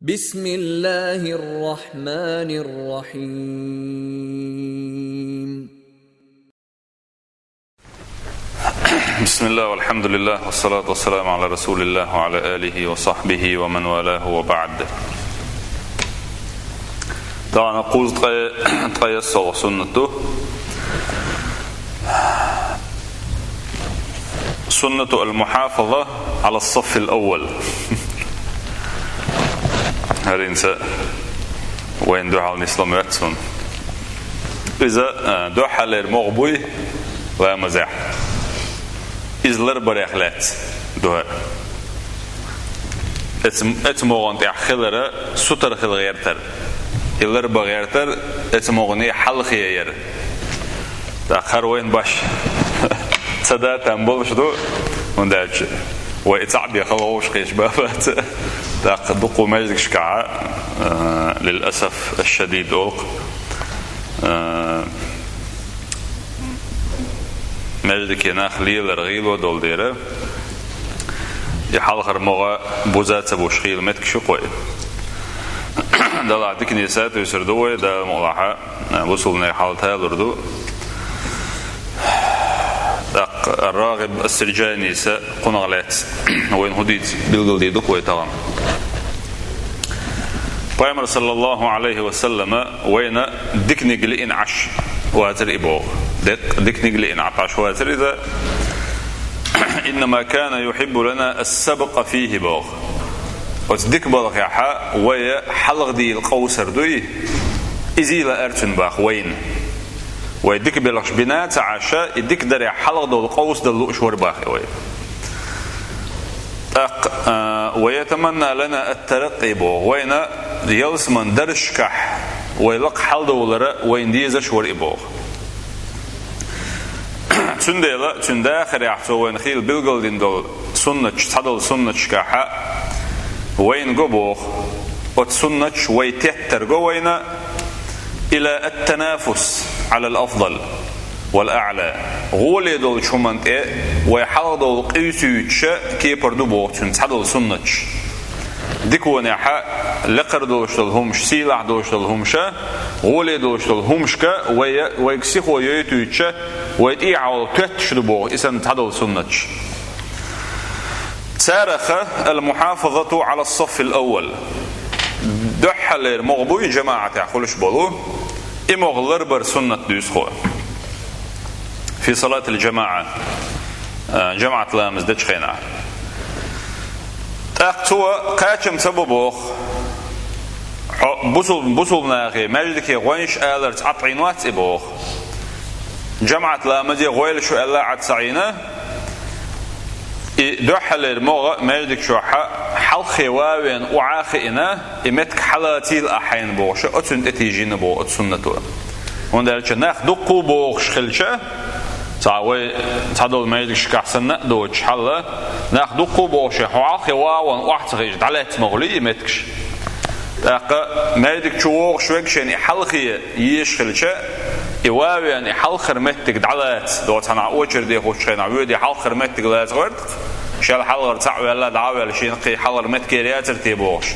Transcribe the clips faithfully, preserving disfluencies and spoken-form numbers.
بسم الله الرحمن الرحيم. بسم الله والحمد لله والصلاة والسلام على رسول الله وعلى آله وصحبه ومن والاه وبعد. Дагъана кхузткъе, ткъеяссагӀа суннат ду. سنة المحافظة على الصف الأول. ХӀара инса вайна дуьхьал нислуш вац хьуна. Иза, а, дуьххьарлера могӀа буй ламазехь. Иза ларбарех лаьцна ду хӀара. Эц-, эцу могӀан тӀехь хилар сутара хила гӀертар. И ларба гӀертар, эцу могӀане хьалхе яр. ТӀаккха хӀара вайна баш ца датам болуш ду, хӀунда аьлча вай и цхьаъ бен хала вовшахкхеташ бац. ТӀаккха дукха маьждигашкахь, а, للأسف الشديد олу-кх, а, маьждиге нах лелар гӀийла долу дела, и хьалхара могӀа буза ца буш хила меттигаш ю-кх вай. Делахь дикане сатуьйсур ду вай, Дала мукъалахь, а, бусулбанийн хьал талур ду. ТӀаккха ар-РагӀиб ас-Сиржанис кхунах лаьцна вайна хӀун дийца билгалдийр ду-кх вай тахана. Пайхамар, саллаллаху Ӏалайхи ва саллама, вайна диканиг лиъна Ӏаш вацара и боху. Дек-, диканиг лиъна Ӏаш вацара иза. إنما كان يحب لنا السبق فيه боху. Оцу дика балхехь вай хьалхадийла къовсар дуй, иза лаьара цуьнан боху вайна. Вай дика белхаш бина а ца Ӏаш, и дика дарехь хьалхадовла къовсадала лууш вара боху вай. ТӀаккха, а, ويتمنى لنا الترقي боху. Вайна ялсаман даржашкахь вай лакха хьаладовлар вайна дезаш вара и боху. Цундела цуьнан дахарехь цо вайна хила билгалдина долу суннаташ, цхьадолу суннаташкахь вайна го боху. Оцу суннаташ вай теттар го вайна, إلى التنافس على الأفضل والأعلى. ГӀоле долчу хӀуманна тӀе вай хьалхадовла къуьйсуьйтуш кепара ду боху цуьнан цхьадолу суннаташ. Диканехь лекхара долуш долу хӀумаш, сийлахь долуш долу хӀумаш, гӀоле долуш долу хӀумашка вай, вайга сихо йойтуьйтуш, вай тӀехьа гӀолла тоьттуш ду боху и санна цхьадолу суннаташ. Царах المحافظة على الصف الأول. Дуьххьарлера могӀа буй жамаӀатехь хуьлуш болу, и могӀа ларбар суннат дуьйцу хьо. في صلاة الجماعة, а, жамаӀат ламаз дечу хенахь. ТӀаккха цо кхачам ца бо боху. Хьо бусул-, бусулнахе, маьждиге гӀойнаш аларца Ӏад Ӏийна вац и боху. ЖамаӀат ламазе гӀойла шу аьлла Ӏад ца Ӏийна, и дуьххьарлера могӀа маьждиг чохь хьалххе ван вен охьа а хиъна, и меттиг хьалацийла ахь хьайна бохуш, оцунна тӀетийжина боху оцу суннато. ХӀунда аьлча нах дуккха а бохуш хилча, цхьа вай цхьадолу маьждигашкахь санна а доцуш хьалла, нах дуккха а бохуш, хьо хьалххе ван ван охьа ца хиъча, дӀалаьцна ма хуьлий и меттигаш. ТӀаккха маьждиг чу вогӀуш верг шен и хьалхе езаш хилча, и ван вен и хьалхара меттиг дӀалаца, доцу хьанахь очереде хуьлучу хенахь воьдий хьалхара меттиг лаца гӀерта, шел хьалхара цхьаъ ваьлла, дӀа а ваьлла, шена кхин хьалхара меттигера яцара те бохуш.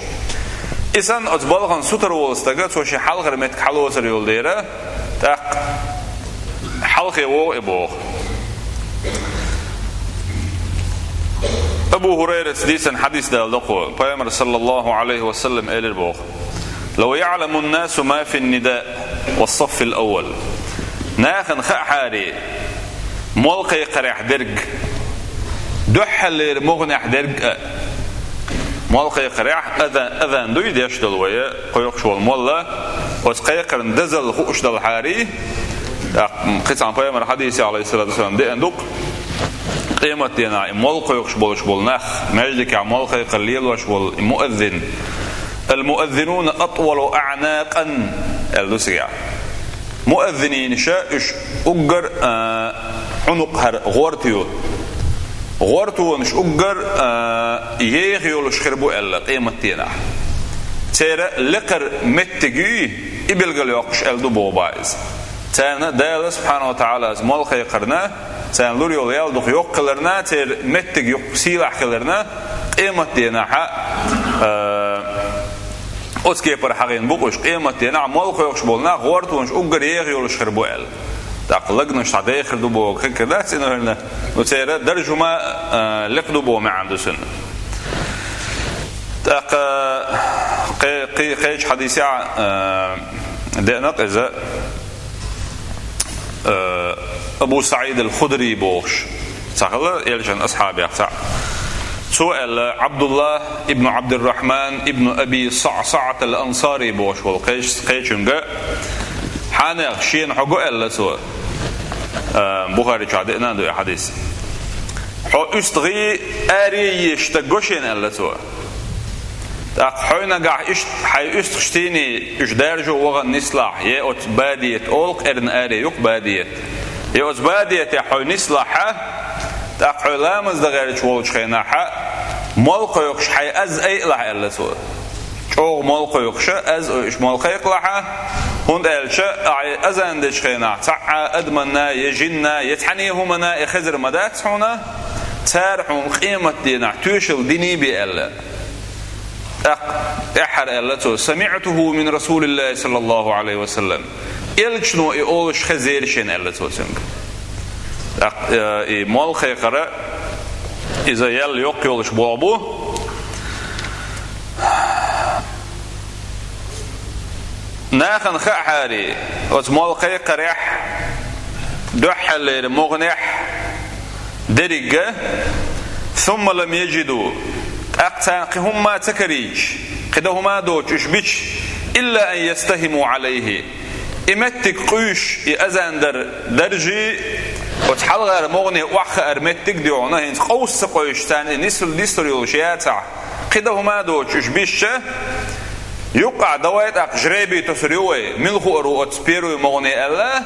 И санна оцу балхана сутара волу стага, цо шен хьалхара меттиг хьалоцур йолу дела, тӀаккха хьалхе вогӀу и боху. Абу ХӀурайрас дийцина хьадис даладо кхо, Пайхамар, саллаллаху Ӏалайхи ва саллам, элира боху: لو يعلم الناس ما في النداء والصف الأول. Нахана хаахьара, мол кхайкхарехь дерг, дуьххьарлера могӀанехь дерг а. Мол кхайкхарехь азан, азан дуй деш долу вай, кхойкхуш волу молла, оцу кхайкхаран дазалла хууш долу хьарий, тӀаккха кхин цхьана Пайхамар хьадисехь, Ӏалайхиссалату вассалам, деана ду-кх, къематденахь и мол кхойкхуш болуш болу нах, маьждигехь мол кхайкхар лелош волу и муаззин, المؤذنون أطول أعناقا, аьлла ду цигахь. Муаззининаш, уьш уггар, а, Ӏунукъ хӀара гӀорта ю. ГӀортонаш уггар, а, еха йолуш хир бу аьлла къематденахь. Церан лекхара меттиг юй, и билгалйоккхуш аьлла ду боху бах иза. Царна Дала, субхьанаху ва таӀала, мол кхайкхарна, царна лур йолу ял дукха йоккха хиларна, церан меттиг юккъе сийлахь хиларна, къематденахь, а, Оцу кепара хьахийна бу уьш, къематдийнахь молла кхойкхуш болу нах гӀортонаш уггар еха йолуш хир бу аьлла. ТӀаккха лагнаш цхьа дехар ду боху хир дац цӀена хӀуьрна, ну, церан даржа хӀума, а, лекха ду боху маьӀна ду цуьнан. ТӀаккха кхе-, кхе-, кхечу хьадисехь, а, деана иза, а, Абу СаӀид ал-Худри бохуш цхьа хилла, элчан асхьабех цхьаъ. Цо аьлла, Абдуллах ибн Абдуррахман ибн Аби СаӀсаӀат ал-Ансари бохуш волу кхечу-, кхечуьнга, хьанех шена хьо го аьлла цо. А, Бухари чохь деана ду и хьадис. Хьо уьстагӀий аре езаш стаг го шена аьлла цо. ТӀаккха хьой нагахь иштта хьайн уьстагӀаш тийний уьш даржо вахана нислахь, я оцу бадета олу-кх, эрна аре ю-кх бадета, я оцу бадетехь хьой нислахьа, тӀаккха хьой ламаз дан гӀерташ волчу хенахьа, молла кхойкхуш хьайн аз айалахь аьлла цо. ЧӀогӀа молла кхойкхуша, аз уьш молла кхайкхалахьа, хӀунда аьлча ахьа азан дечу хенахь цхьа а адаманна, я жинна, я цхьана хӀуманна и хезар ма дац хьуна, цара хьуна къематдийнахь тоьшалла диний бен аьлла. ТӀаккха тӀаьххьара аьлла цо: «СамиӀтуху мин Расулиллахи саллаллаху Ӏалайхи ва саллам». Элчано и олуш хезира шена аьлла цо цуьнга. ТӀаккха, э, и молла кхайкхар иза ял йоккха йолуш болх бу. Нахана хаахьара, оцу молла кхайкхарехь, дуьххьарлера могӀанехь дерриг а, сумма лам яжиду, тӀаккха царна кхин хӀумма а ца карийча, кхин дан хӀума а доцуш уьш бича, илла ан ястахиму Ӏалайхи, и меттиг къуьйсуш, и азан дар даржий, оцу хьалхара могӀане охьахаар меттиг а дуьйхьна, хӀинца къовса ца къуьйсуш царна и нисвала нислур йолуш яцахь, кхин дан хӀума а доцуш уьш бисча, юккъахь давай тӀаккха жребий тосур ю вай, мила хуур ву оцу первый могӀане аьлла,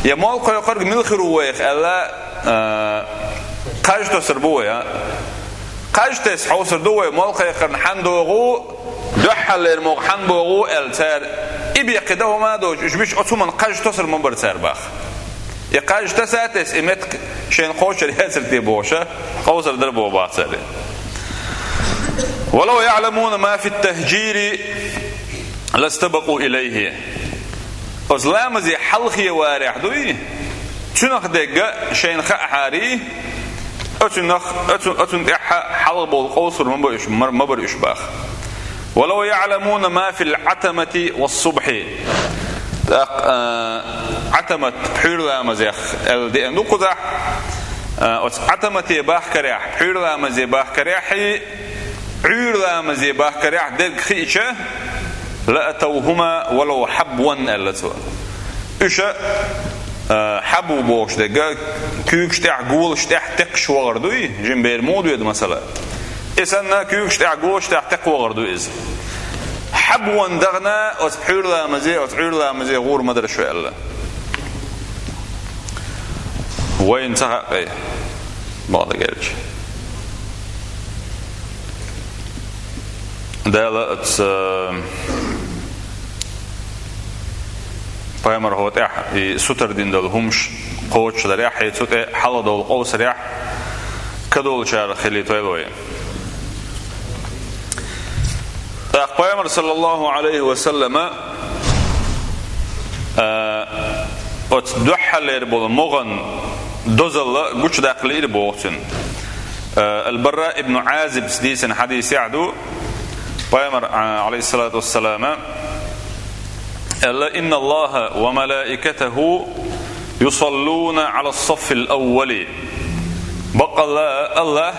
я молла кхойкхург мила хир ву вайх аьлла, а, кхаж тосур бу вай, а. Кхаж тесса хьовсур ду вай, молла кхайкхарна хьанна догӀу, дуьххьарлера могӀа хьанна богӀу аьлла цара. И бен кхин дан хӀума а доцуш уьш бича, оцу хӀуманна кхаж тосур ма бара цара баха. И кхаж таса а тесна, и меттиг шайна кхочур яцара те бохуша, къовсар дара боху баха цара. «Валав яӀламуна ма фи ттахӀжири ластабакъу илайхи». Оцу ламазе хьалхе варехь дуй, цуьнах дегга шайна хаахьара, оцунах, оцу-, оцунна тӀехь хьалха бовла къовсур ма бара уьш, ма-, ма бара уьш баха. «Валав яӀламуна ма фил Ӏатамати ва ссубхьи». ТӀаккха, а, Ӏатамат, пхьуьйра ламазех аьлла деана ду кхузахь. А, оцу Ӏатамате бахкарехь, пхьуьйра ламазе бахкарехь, Ӏуьйра ламазе бахкарехь дерг хиъча, «ла атавхума валав хьабван», аьлла цо. Уьш, а, хьабу бохуш дерг, куьйгаш тӀехь, голаш тӀехь текхаш вахар дуй, жима бер муха доьду масала. И санна, куьйгаш тӀехь, голаш тӀехь текха вахар ду иза. Хьабван дахана, оцу пхьуьйра ламазе, оцу Ӏуьйра ламазе гӀур ма дара шу аьлла. Вайна ца хаьа, бакъдерг аьлча. Дала оцу, э, пайхамархо тӀехь и сутара дина долу хӀумаш кхочушдарехь, и цу тӀе хьалха довла къовсарехь, ка долчарах хилийтойла вай. ТӀаккха пайхамар, саллаллаху Ӏалайхи ва саллама, а, оцу дуьххьарлера болу могӀан дозалла гучудаккха лиира боху цуьнан. А, Ал-Барра ибн Ӏазибс дийцина хьадисехь ду, пайхамар, а, Ӏалайхиссалату вассалама, аьлла: «Инна Аллаха ва малаикатаху юсаллуна Ӏала ссаффил аввали». Баккъалла, Аллах,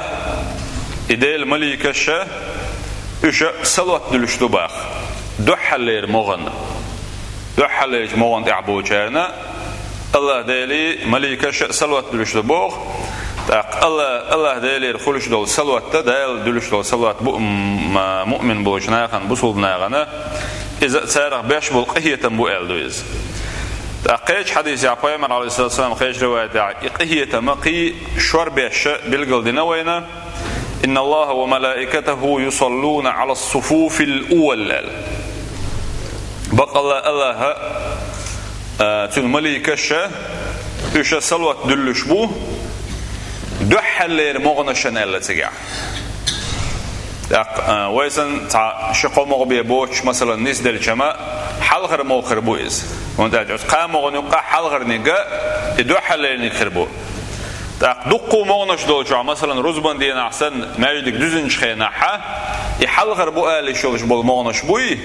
и Делан маликаша, уьша салот дуьллуш ду баха. Дуьххьарлера могӀанна. Дуьххьарлерчу могӀанна тӀехь болчарна Аллах Делий маликаша салот дуьллуш ду боху. ТӀаккха Алла-, Аллах Делера хуьлуш долу салот, Дала дуьллуш долу салот бу-, м-, м-, муъмин болчу нахана, бусулба нахана, иза царах беш болу къинхетам бу аьлла ду иза. ТӀаккха кхечу хьадисехь пайхамар, Ӏалайхиссалату вассалам, кхечу риваятехь и къинхетам кхин шор беш билгалдина вайна: «Инна Аллаха ва малаикатаху юсаллуна Ӏала ссуфуфил уввал», аьлла. Баккъалла Аллаха, а, цуьнан маликаша, уьша салот дуьллуш бу дуьххьарлера могӀанашна аьлла цигахь. ТӀаккха, а, вай санна цхьа ши-кхо могӀа бе боцуш, масалан, нисделча ма, хьалхара могӀа хир бу иза. ХӀунда аьлча оцу кхаа могӀана юккъехь хьалхарниг а, и дуьххьарлерниг хир бу. ТӀаккха дуккха могӀанаш долчохь, масалан, рузбан дийнахь санна, маьждиг дуьзначу хенахь, и хьалхара бу ала йиш йолуш болу могӀанаш буй,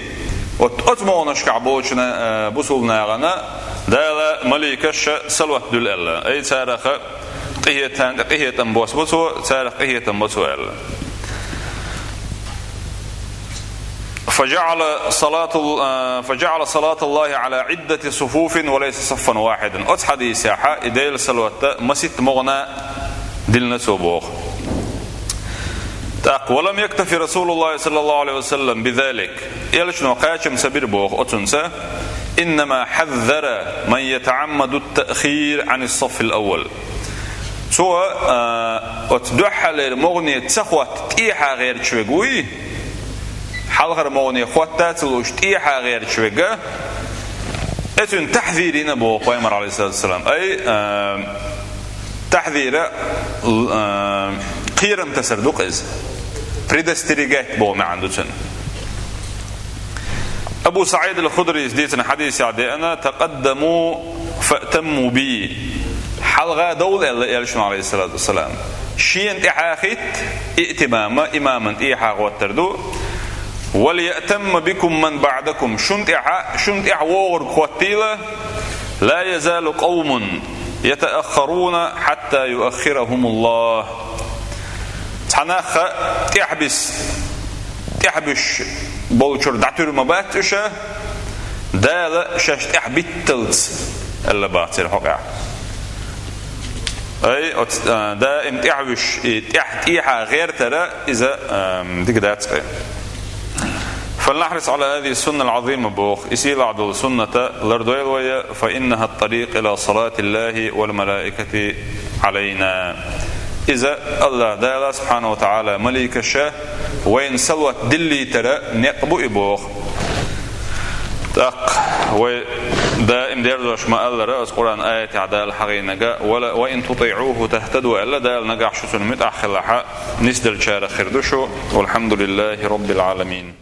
вот оцу могӀанашкахь болчу на-, а, бусулба нахана Дала маликаша салават дуьллу аьлла. Ай, царах къинхетам, къинхетам бос бу цо, царах къинхетам бо цо аьлла. فجعل صلاة ال-، فجعل صلاة الله على عدة صفوف وليس صفا واحدا. Оцу хьадисехь и Делан салават маситта могӀана диллина цо боху. ТӀаккха: ولم يكتف رسول الله صلى الله عليه وسلم بذلك. Элчано кхачам ца бира боху оцунца. إنما حذر من يتعمد التأخير عن الصف الأول. Цо, а, оцу дуьххьарлера могӀане ца хӀотта тӀехьа гӀерташ верг вуй, хьалхара могӀане хӀотта ца лууш тӀехьа гӀерташ верг, и цуьнан тахьзир йина боху Пайхамара, Ӏалайхиссалату вассалам. Ай, а, тахьзира, а, кхерам тасар ду-кх иза. Предостерегать боху маьӀна ду цуьнан. Абу СаӀид ал-Худрис дийцина хьадисехь деана: تقدموا فأتموا بي. Хьалха довла аьлла Элчано, Ӏалайхиссалату вассалам. Шена тӀаьхьа хӀитта, иътимама, имаман тӀехьа хӀоттар ду. وليأتم بكم من بعدكم. Шун тӀаьхьа, шун тӀаьхьа вогӀург хӀоттийла. لا يزال قوم يتأخرون حتى يؤخرهم الله. Цхьа нах тӀаьхьа бис-, тӀаьхьа буьсуш болчуьра дӀатуьр ма бац уьш, Дала шаьш тӀаьхьа битталц, аьлла бац церан хьокъехь. Ай, оцу, а, даим тӀаьхьа вуьсуш, и тӀаьхьа, тӀехьа гӀертара иза, а, дика дац-кх. فلنحرص على هذه السنة العظيمة боху, и сийлахь долу сунната лардойла вай, فإنها الطريق إلى صلاة الله والملائكة علينا. Иза АллахӀ Дала, субхьанаху ва таӀала, маликаша вайна салават диллийтара некъ бу и боху. ТӀаккха вай даим дерзош ма-аллара, оцу Къуръан аятехь Дала хьахийнарг: «Ва ла-, ва ин тутиӀуху тахтаду», аьлла Дала, нагахь шу цунна муьтӀахь хилахь, нисделлачарах хир ду шу. Валхьамдулиллахи Раббил Ӏаламин.